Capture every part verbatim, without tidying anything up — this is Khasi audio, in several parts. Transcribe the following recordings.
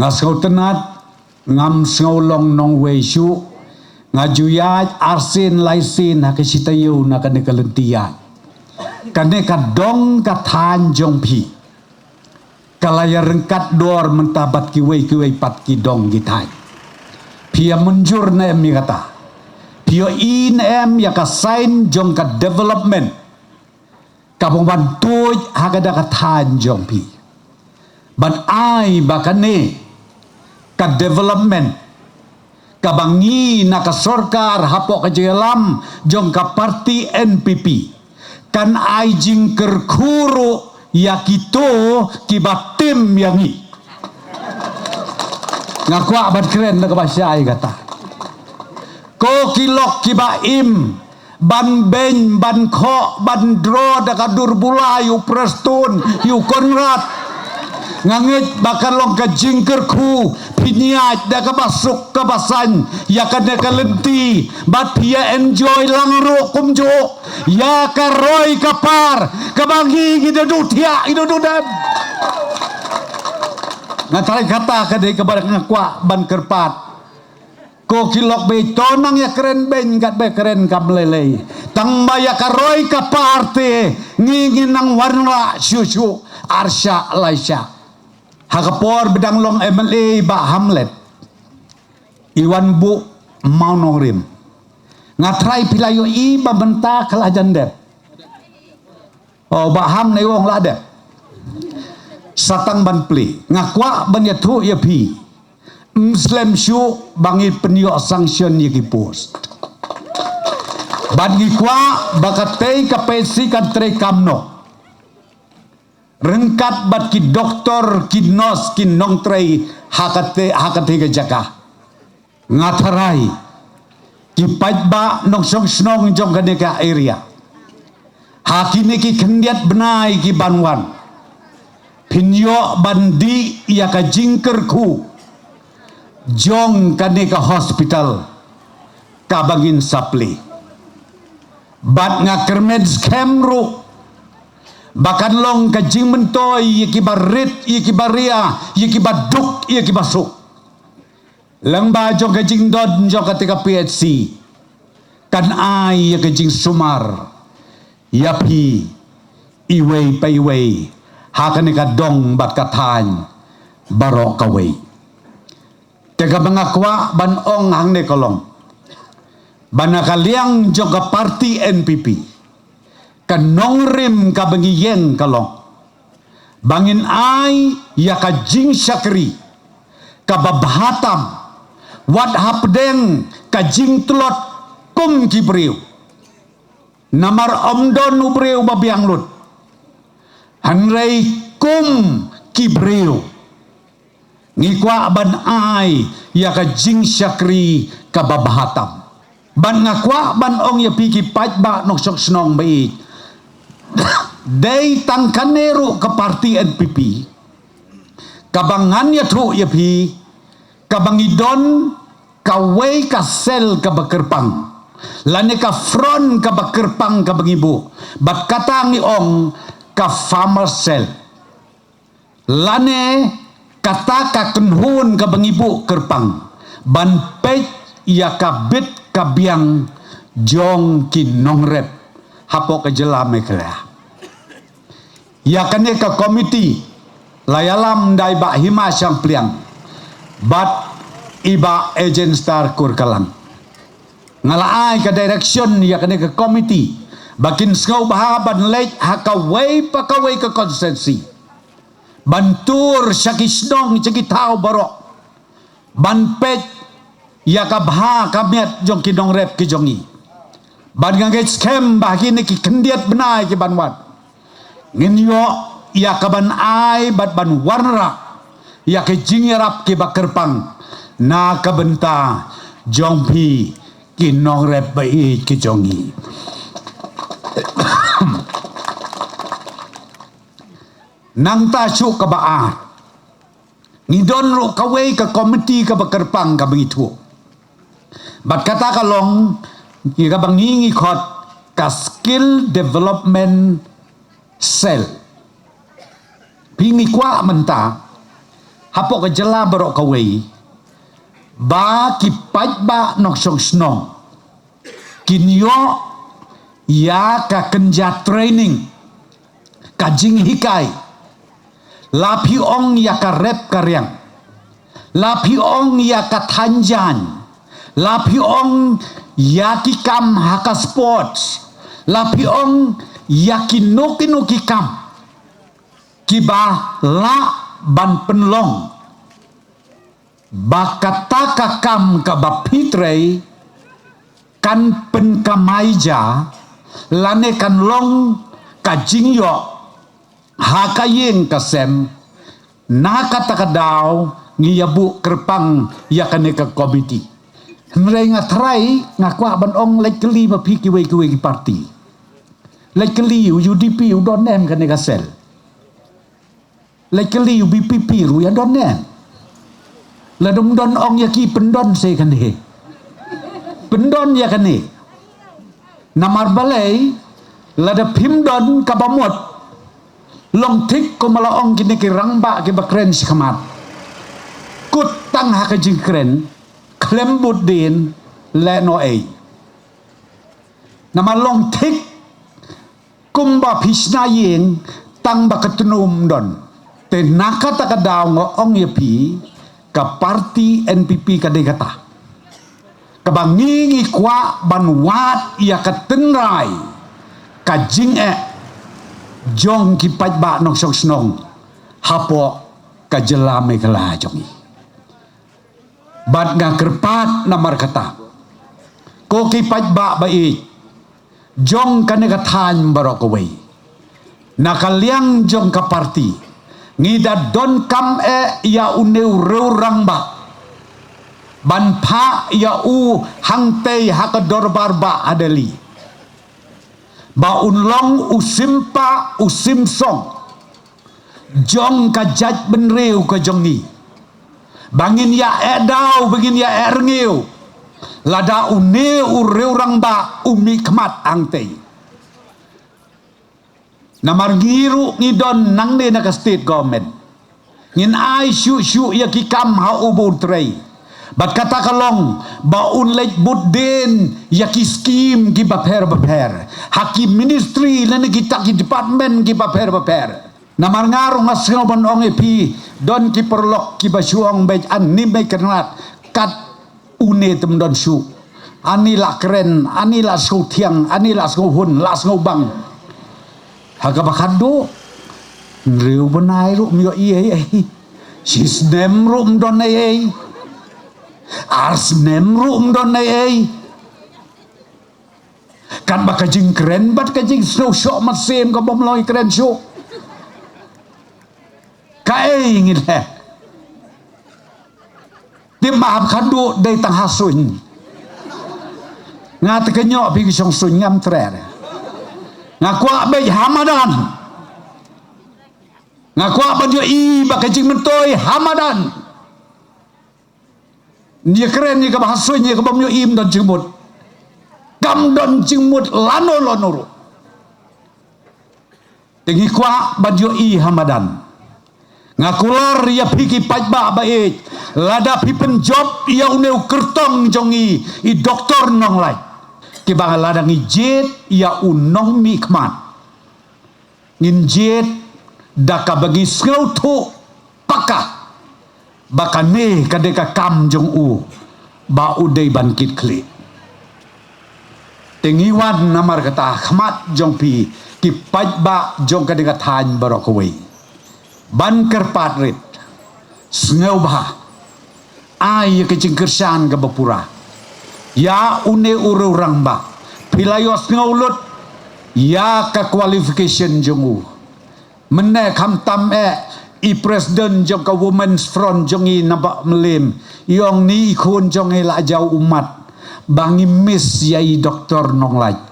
Nga sngewtynnat, ngam sngew long nongwei shuh. Nga ju ïaid arsien laisien ha ka shi taïew na kane ka lynti ïaid. Kane ka dong ka thaiñ jong phi ka la ïa ryngkat dor mynta bad kiwei kiwei pat ki dong ki thaiñ. Phi ïa mynjur ne em ïa kata? Phi ïohi ne em ïa ka sign jong ka development kaba wan tuid ha kata ka thaiñ jong phi? Ban ai ba kane ka development kaba ngi na ka sorkar hapoh ka jingïalam jong ka parti N P P kan ai jingkyrkhu ruh ïa kito kiba tim ïa ngi. Nga kwah ban kren da kaba shai kata. Ko ki lok kiba im ban beiñ, ban khoh, ban draw da ka dur bulai, ïa u Prestone, ïa u Conrad. Nga ngeit ba ka long ka jingkyrkhu, phi ïaid da kaba suk kaba saiñ ïa kane ka lynti bad phi ïa enjoy lang ruh kumjuh ïa ka roi ka par kaba ngi ngi da duh thiah, ngi da duh dem. Nga tharai kata ka dei kaba nga kwah ban kyrpad. Ko ki lok beiñ, to nang ïa kren beiñ katba kren kam lei lei, tang ba ïa ka roi ka par te ngi ngi nang wanrah shuh shuh, arshah laishah. Ha ka por ba dang long M L A Bah Hamlet, i wan buh mawnongrim. Nga tharai phi la ïohi ba mynta ka la jan dep. O Bah Ham, ne ong la dep. Sa tang ban plie. Nga kwah ban ïathuh ïa phi, ym slem shuh ba ngi pynïoh sanction ïa ki post. Bad ngi kwah ba katei ka P H C kan trei kam noh ryngkat bad ki doktor, ki nurse, ki nongtrei ha katei, ha katei ka jaka. Nga tharai ki paidbah nongshong shnong jong kane ka area, ha kine ki khyndiat bnai ki ban wan, phin ïoh ban dih ïa ka jingkyrkhu jong kane ka hospital kaba ngin sa plie. Bad nga kyrmen skhem ruh ba kan long ka jingmyntoi ïa kiba rit, ïa kiba ria, ïa kiba duk, ïa kiba suk. Lyngba jong ka jingdon jong katei ka P H C kan ai ïa ka jingsumar ïa phi iwei pa iwei ha kane ka dong bad ka thaiñ baroh kawei. Te kaba nga kwah ban ong hangne ka long ba na ka liang jong ka parti N P P, ka nongrim kaba ngi ïeng ka long ba ngin ai ïa ka jingshakri kaba bha tam, wat hapdeng ka jingtlot kum ki briew. Namar ym don u briew ba biang lut, hynrei kum ki briew ngi kwah ban ai ïa ka jingshakri kaba bha tam. Bad nga kwah ban ong ïa phi ki paidbah nongshong shnong ba ïeit, dei tang kane ruh ka parti N P P kaba ngan ïathuh ïa phi, kaba ngi don kawei ka sel kaba kyrpang, lane ka front kaba kyrpang kaba ngi buh, bad kata ngi ong ka farmer cell. Lane kata ka kynhun kaba ngi buh kyrpang ban peit ïa ka bit ka biang jong ki nongrep hapoh ka jylla Meghalaya. Ïa kane ka komiti la ïalam da i Bah Hima Shangpliang bad i Bah Agent Star Kurkalang. Nga la ai ka direction ïa kane ka komiti ba kin sngewbha ban leit ha kawei pa kawei ka constituency, ban tur sha ki shnong, sha ki thaw baroh, ban peit ïa ka bha ka miat jong ki nongrep ki jong ngi. Bad nga ngeit skhem ba ha kine ki khyndiat bnai ki ban wan, ngin ïoh ïa ka ban ai bad ban wanrah ïa ki jingïarap kiba kyrpang na ka bynta jong phi ki nongrep ba ïeit ki jong ngi. Nangta shuh kaba ar, ngi don ruh kawei ka komiti kaba kyrpang kaba ngi thuh. Bad kata ka long ïa kaba ngi ngi khot ka skill development cell. Phi, ngi kwah mynta hapoh ka jylla baroh kawei ba ki paidbah nongshong shnong kin ïoh ïa ka kynja training, ka jinghikai, la phi ong ïa ka rep ka riang, la phi ong ïa ka thanjan, la phi ong ïa ki kam ha ka sports, la phi ong ïa kino kino ki kam kiba lah ban pynlong ba kata ka kam kaba phi trei kan pynkamai ja lane kan long ka jingïoh ha ka ïing ka sem. Na kata ka daw ngi ïa buh kyrpang ïa kane ka komiti. Hynrei nga trai, nga kwah ban ong, leit kylli ma phi kiwei kiwei ki parti. Leit kylli u UDP u don em kane ka sel. Leit kylli u VPP ruh ïa don ne. Lada ym don, ong ïa ki pyndon se kane. Pyndon ïa kane. Namar balei, lada phim don kaba mut, long thik kumba la ong kine ki rangbah kiba kren shakhmat. Kut tang ha ka jingkren, khlem bud dien, lehnohei. Namar long thik kumba phi shna ïing tang ba ka tnum don. Te na kata ka daw nga ong ïa phi, ka parti NPP ka dei kata kaba ngi ngi kwah ban wad ïa ka tynrai ka jingeh jong ki paidbah nongshong shnong hapoh ka jylla Meghalaya jong ngi. Bad nga kyrpad namar kata, ko ki paidbah ba ïeit jong kane ka thaiñ baroh kawei, na ka liang jong ka parti ngi da donkam eh ïa une u riew rangbah ban phah ïa u hangtei ha ka dorbar bah ha Delhi, ba un long u simpah u simsong jong ka jaitbynriew ka jong ngi, ba ngin ïa eh daw, ba ngin ïa eh rngiew lada une u riew rangbah u mihkhmat hangtei. Namar ngi ruh ngi don nangne na ka state government, ngin ai shuh shuh ïa ki kam ha u ba un trei. Bad kata ka long ba un leit bud dien ïa ki skim kiba pher bapher ha ki ministry lane kita ki department kiba pher bapher. Namar nga ruh nga sngew ban ong ïa phi, don ki paralok kiba shu ong beit, ani mei kynrad kat une te ym don shuh. Ani la kren, ani la sngewthiang, ani la sngewhun, la sngewbang. Ha kaba khatduh, hynriew bnai ruh ym ïohi ei ei. Shi snem ruh ym don ei ei. Ar snem ruh ym don ei ei. Katba ka jingkren bad ka jingsngewshoh mynsiem ka bym long kren shuh. Kaei ngin leh? Te ma hap khadduh dei tang ha suiñ. Nga te ka ñiuh phi ki shong suiñ ngam treh. Nga kwah beit ha madan. Nga kwah ban ïohi ba ka jingmyntoi ha madan. Ïa kren ïa kaba ha suiñ ïa kaba ym ïohi ym don jingmut. Kam don jingmut lano lano ruh. Te ngi kwah ban ïohi ha madan. Nga kular ïa phi ki paidbah ba ïeit, lada phi pynjop ïa une u kyrtong jong ngi i Doktor Nonglait, kiba lada ngi jied ïa u nongmihkhmat, ngin jied da kaba ngi sngewthuh paka ba kane ka dei ka kam jong u ba u dei ban kit khlieh. Te ngi wan namar kata ha khmat jong phi ki paidbah jong kane ka thaiñ baroh kawei ban kyrpad rit, sngewbha ai ïa ka jingkyrshan kaba pura ïa une u riew rangbah. Phi la ïohsngew lut ïa ka qualification jong u. Mynne khamtam eh i president jong ka Women's Front jong ngi na Bah Mylliem, i ong, ni i khun jong ngi la jaw ummat ba ngi miss ïa i Doktor Nonglait.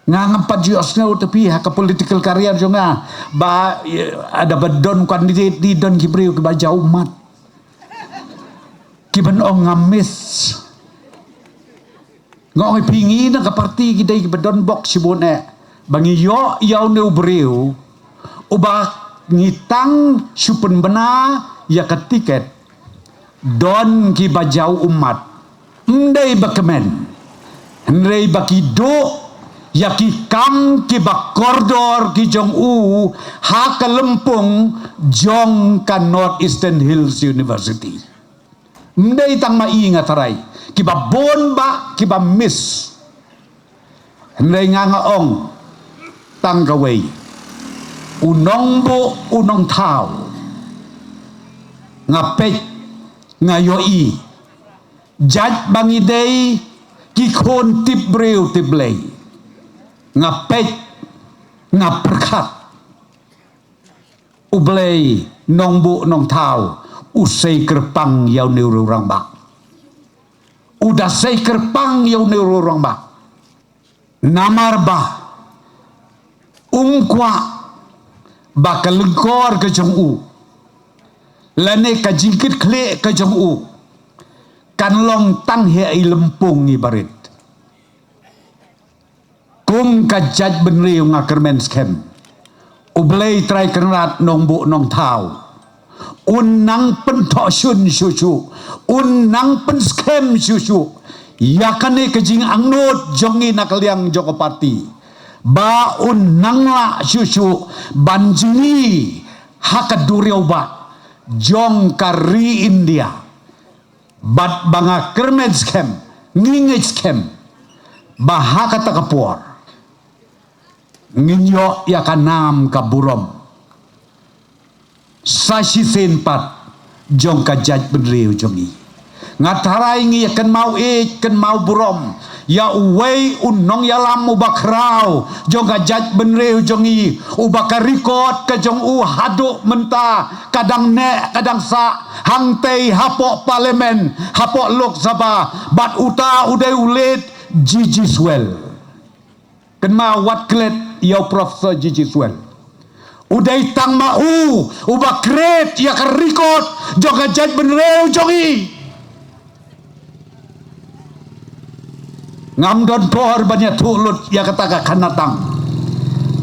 Nga ngam pat ju ïohsngew te phi ha ka political career jong nga ba, eh, lada ba don candidate, ni don ki briew kiba jaw ummat, kiban ong nga miss. Nga ong ïa phi, ngi na ka party ki dei kiba don bok shibun eh ba ngi ïoh ïa une u briew uba Ngi tang shu pynbna ïa ka tiket. Don kiba jaw ummat, ym dei ba kmen, hynrei ba ki duh ïa ki kam kiba kordor ki jong u ha ka lympung jong ka North Eastern Hills University. Ym dei tang ma i nga tharai, kiba bun bah kiba miss. Hynrei nga nga ong tang kawei, u nongbuh u nongthaw, nga peit, nga ïohi, jait ba ngi dei ki khun tip briew tip Blei, nga peit, nga pyrkhat. U Blei nongbuh nongthaw u sei kyrpang ïa une u rangbah. U da sei kyrpang ïa une u rangbah. Namar ba um kwah ba ka lyngkor ka jong u lane ka jingkitkhlieh ka jong u kan long tang ha i lympung i barit. Kum ka jaitbynriew nga kyrmen skhem, U Blei Trai Kynrad nongbuh nongthaw un nang pynthoh shun shuh shuh, un nang pynskhem shuh shuh ïa kane ka jingangnud jong ngi na ka liang jong ka party, ba un nang lah shuh shuh ban jngi ha ka duriaw bah jong ka ri India. Bad ba nga kyrmen skhem, ngi ngeit skhem ba ha kata ka por ngin ïoh ïa ka nam ka burom sa shisien pat jong ka jaitbynriew jong ngi. Nga tharai ngi ïa kynmaw ïeit kynmaw burom ïa uwei u nongïalam uba khraw jong ka jaitbynriew jong ngi, uba ka record ka jong u haduh mynta ka dang neh ka dang sah hangtei hapoh Parliament, hapoh Lok Sabha, bad uta u dei u late G G Swell. Kynmaw wat klet ïa u Professor G G Swell. U dei tang ma u uba create ïa ka record jong ka jaitbynriew jong ngi. Ngam don por ban ïathuh lut ïa kata ka khanatang.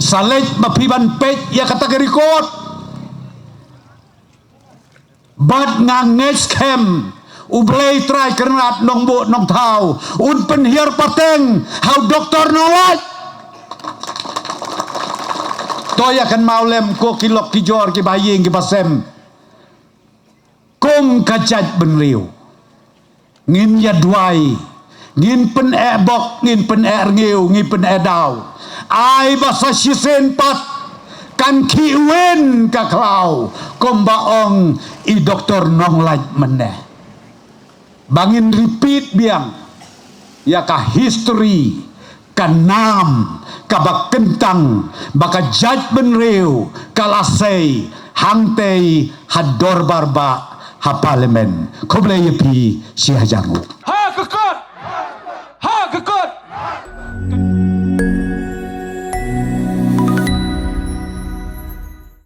Sa leit ba phi ban peit ïa kata ka record. Bad nga ngeit skhem U Blei Trai Kynrad nongbuh nongthaw un pynhiar pateng ha u Doktor Nonglait. To ïa kynmaw lem ko ki lok ki jor kiba ïing kiba sem. Kum ka jaitbynriew ngin ïa duwai, ngin pyneh bok, ngin pyneh rngiew, ngin pyneh daw. Ai ba sa shisien pat kan khih win ka khlaw kumba ong i Doktor Nonglait mynne. Ba ngin repeat biang ïa ka history, ka nam kaba kyntang ba ka jaitbynriew ka la sei hangtei ha dorbar bah ha Parliament. Khublei ïa phi shi hajar nguh.